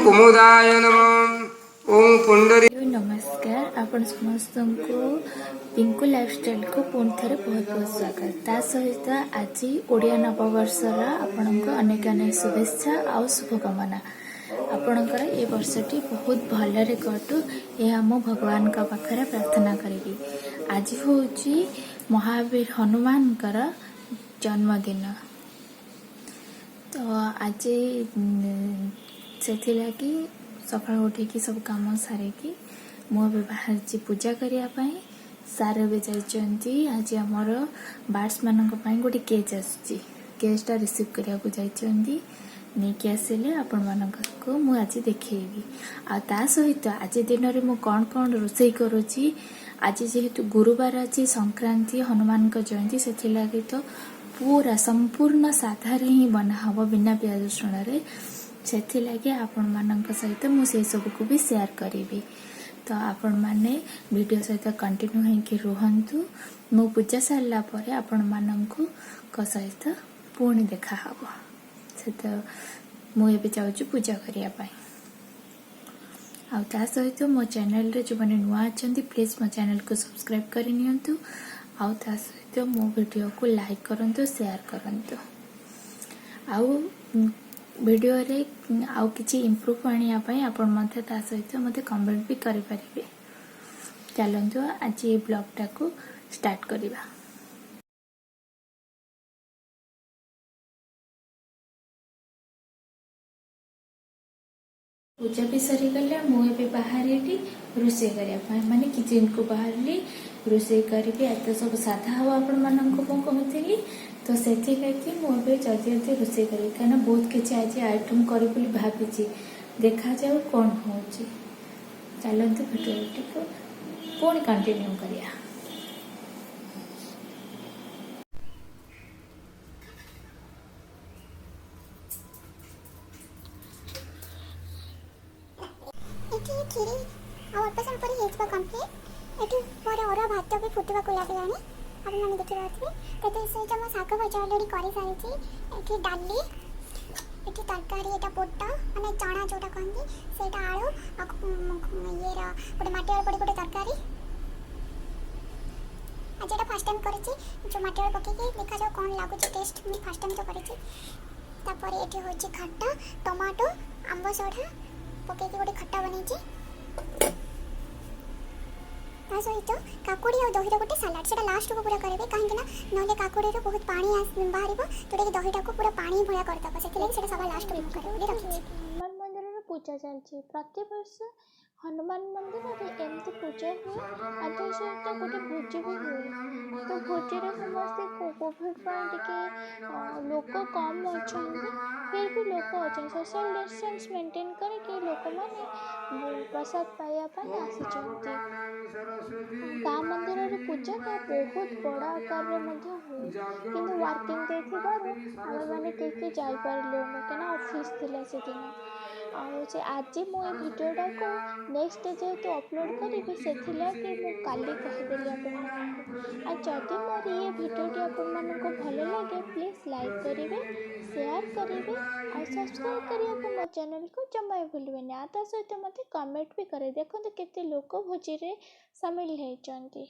କୁମୁଦାୟ ନମଃ। ଓଁ ପୁଣ୍ଡରୀ ନମସ୍କାର, ଆପଣ ସମସ୍ତଙ୍କୁ ପିଙ୍କୁ ଲାଇଫଷ୍ଟାଇଲକୁ ପୁଣି ଥରେ ବହୁତ ବହୁତ ସ୍ୱାଗତ। ତା ସହିତ ଆଜି ଓଡ଼ିଆ ନବବର୍ଷର ଆପଣଙ୍କୁ ଅନେକ ଅନେକ ଶୁଭେଚ୍ଛା ଆଉ ଶୁଭକାମନା। ଆପଣଙ୍କର ଏ ବର୍ଷଟି ବହୁତ ଭଲରେ କଟୁ, ଏହା ମୁଁ ଭଗବାନଙ୍କ ପାଖରେ ପ୍ରାର୍ଥନା କରିବି। ଆଜି ହେଉଛି ମହାବୀର ହନୁମାନଙ୍କର ଜନ୍ମଦିନ। ତ ଆଜି ସେଥିଲାଗି ସକାଳୁ ଉଠିକି ସବୁ କାମ ସାରିକି ମୁଁ ଏବେ ବାହାରିଛି ପୂଜା କରିବା ପାଇଁ। ସାର୍ ଏବେ ଯାଇଛନ୍ତି। ଆଜି ଆମର ବାର୍ଡସମାନଙ୍କ ପାଇଁ ଗୋଟେ କେଜ୍ ଆସୁଛି, କେଜ୍ଟା ରିସିଭ୍ କରିବାକୁ ଯାଇଛନ୍ତି। ନେଇକି ଆସିଲେ ଆପଣମାନଙ୍କୁ ମୁଁ ଆଜି ଦେଖେଇବି। ଆଉ ତା ସହିତ ଆଜି ଦିନରେ ମୁଁ କ'ଣ କ'ଣ ରୋଷେଇ କରୁଛି। ଆଜି ଯେହେତୁ ଗୁରୁବାର ଅଛି, ସଂକ୍ରାନ୍ତି, ହନୁମାନଙ୍କ ଜୟନ୍ତୀ, ସେଥିଲାଗି ତ ପୁରା ସମ୍ପୂର୍ଣ୍ଣ ସାଧାରେ ହିଁ ବନା ହେବ, ବିନା ପିଆଜ ରସୁଣରେ। ସେଥିଲାଗି ଆପଣମାନଙ୍କ ସହିତ ମୁଁ ସେସବୁକୁ ବି ସେୟାର କରିବି। ତ ଆପଣମାନେ ଭିଡ଼ିଓ ସହିତ କଣ୍ଟିନ୍ୟୁ ହେଇକି ରୁହନ୍ତୁ। ମୁଁ ପୂଜା ସାରିଲା ପରେ ଆପଣମାନଙ୍କୁ ସହିତ ପୁଣି ଦେଖାହବ। ସେ ତ ମୁଁ ଏବେ ଯାଉଛି ପୂଜା କରିବା ପାଇଁ। ଆଉ ତା ସହିତ ମୋ ଚ୍ୟାନେଲରେ ଯେଉଁମାନେ ନୂଆ ଅଛନ୍ତି, ପ୍ଲିଜ୍ ମୋ ଚ୍ୟାନେଲକୁ ସବସ୍କ୍ରାଇବ୍ କରିନିଅନ୍ତୁ। ଆଉ ତା ସହିତ ମୋ ଭିଡ଼ିଓକୁ ଲାଇକ୍ କରନ୍ତୁ, ସେୟାର କରନ୍ତୁ। ଆଉ ଭିଡ଼ିଓରେ ଆଉ କିଛି ଇମ୍ପ୍ରୁଭ୍ ଆଣିବା ପାଇଁ ଆପଣ ମଧ୍ୟ ତା ସହିତ ମୋତେ କମେଣ୍ଟ ବି କରିପାରିବେ। ଚାଲନ୍ତୁ, ଆଜି ଏ ବ୍ଲଗ୍ଟାକୁ ଷ୍ଟାର୍ଟ କରିବା। ପୂଜା ବି ସରିଗଲା। ମୁଁ ଏବେ ବାହାରିଲି ରୋଷେଇ କରିବା ପାଇଁ, ମାନେ କିଚେନକୁ ବାହାରିଲି, ରୋଷେଇ କରିବି। ଆଜି ତ ସବୁ ସାଧା ହବ, ଆପଣମାନଙ୍କୁ ମୁଁ କହୁଥିଲି। ତ ସେଥିଲାଗି ମୁଁ ଏବେ ଜଲ୍ଦି ଜଲ୍ଦି ରୋଷେଇ କରିବି, କାହିଁକିନା ବହୁତ କିଛି ଆଜି ଆଇଟମ୍ କରିବି ବୋଲି ଭାବିଛି। ଦେଖାଯାଉ କ'ଣ ହେଉଛି। ଚାଲନ୍ତୁ, ଭିଡ଼ିଓଟିକୁ ପୁଣି କଣ୍ଟିନ୍ୟୁ କରିବା। ଏଠି କ୍ଷୀରି ଆଉ ଅଳ୍ପ ସମୟ ପରେ ହେଇଯିବ କମ୍ପ୍ଲିଟ୍। ଏଠି ମୋର ଅରୁଆ ଭାତ ବି ଫୁଟିବାକୁ ଲାଗିଲାଣି, ଆପଣମାନେ ଦେଖିପାରୁଥିବେ। ତ ସହିତ ମୁଁ ଶାଗ ଭଜା ଅଲରେଡ଼ି କରିସାରିଛି। ଏଠି ଡାଲି, ଏଠି ତରକାରୀ। ଏଇଟା ବୁଟ, ମାନେ ଚଣା ଯେଉଁଟା କହନ୍ତି ସେଇଟା, ଆଳୁ ଆଉ ଇଏର ଗୋଟେ ମାଟି ଆଳୁ ପଡ଼ି ଗୋଟେ ତରକାରୀ। ଆଜି ଏଇଟା ଫାର୍ଷ୍ଟ ଟାଇମ୍ କରିଛି, ଯେଉଁ ମାଟି ଆଳୁ ପକେଇକି। ଦେଖାଯାଉ କ'ଣ ଲାଗୁଛି ଟେଷ୍ଟ, ମୁଁ ଫାର୍ଷ୍ଟ ଟାଇମ୍ ତ କରିଛି। ତାପରେ ଏଠି ହେଉଛି ଖଟା, ଟମାଟୋ, ଆମ୍ବ ସଢ଼ା ପକେଇକି ଗୋଟେ ଖଟା ବନେଇଛି। ତା ସହିତ କାକୁଡ଼ି ଆଉ ଦହିର ଗୋଟେ ସାଲାଡ଼। ସେଟା ଲାଷ୍ଟକୁ ପୁରା କରିବେ, କାହିଁକି ନା ନହେଲେ କାକୁଡ଼ିରୁ ବହୁତ ପାଣି ବାହାରିବ, ଯେଉଁଟାକି ଦହିଟାକୁ ପୁରା ପାଣି ଭଳିଆ କରିଦେବ। ସେଥିଲାଗି ସେଟା ସବା ଲାଷ୍ଟକୁ ମୁଁ କରିବି ବୋଲି ରଖିଛି। ହନୁମାନ ମନ୍ଦିରରେ ପୂଜା ଚାଲିଛି। ପ୍ରତିବର୍ଷ ହନୁମାନ ମନ୍ଦିରରେ ଏମିତି ପୂଜା ହୁଏ ଆଉ ତା ସହିତ ଗୋଟେ ଭୋଜି ବି ହୁଏ। ତ ଭୋଜିରେ ସମସ୍ତେ, କୋଭିଡ଼ ପାଇଁ ଟିକେ ଲୋକ କମ୍ ଅଛନ୍ତି, ଫିର୍ ବି ଲୋକ ଅଛନ୍ତି। ସୋସିଆଲ ଡିଷ୍ଟାନ୍ସ ମେଣ୍ଟେନ୍ କରିକି ଲୋକମାନେ ପ୍ରସାଦ ପାଇବା ପାଇଁ ଆସିଛନ୍ତି। ଗାଁ ମନ୍ଦିରରେ ପୂଜାଟା ବହୁତ ବଡ଼ ଆକାରରେ ମଧ୍ୟ ହୁଏ, କିନ୍ତୁ ୱାର୍କିଂ ଡେ ଥିବାରୁ ଆମେମାନେ କେହି କେହି ଯାଇପାରିଲୁନି, କାହିଁକିନା ଅଫିସ୍ ଥିଲା ସେଦିନ। ଆଉ ସେ ଆଜି ମୁଁ ଏ ଭିଡ଼ିଓଟାକୁ ନେକ୍ସଟ ଡେ ଯେହେତୁ ଅପଲୋଡ଼ କରିବି, ସେଥିଲାଗି ମୁଁ କାଲି କହିଦେଲି ଆପଣମାନଙ୍କୁ। ଆଉ ଯଦି ମୋର ଇଏ ଭିଡ଼ିଓଟି ଆପଣମାନଙ୍କୁ ଭଲ ଲାଗେ, ପ୍ଲିଜ୍ ଲାଇକ୍ କରିବେ, ସେୟାର କରିବେ ଆଉ ସବସ୍କ୍ରାଇବ୍ କରିବାକୁ ମୋ ଚ୍ୟାନେଲକୁ ଜମା ବି ଭୁଲିବେନି। ଆଉ ତା ସହିତ ମୋତେ କମେଣ୍ଟ ବି କରିବେ। ଦେଖନ୍ତୁ କେତେ ଲୋକ ଭୋଜିରେ ସାମିଲ ହେଇଛନ୍ତି।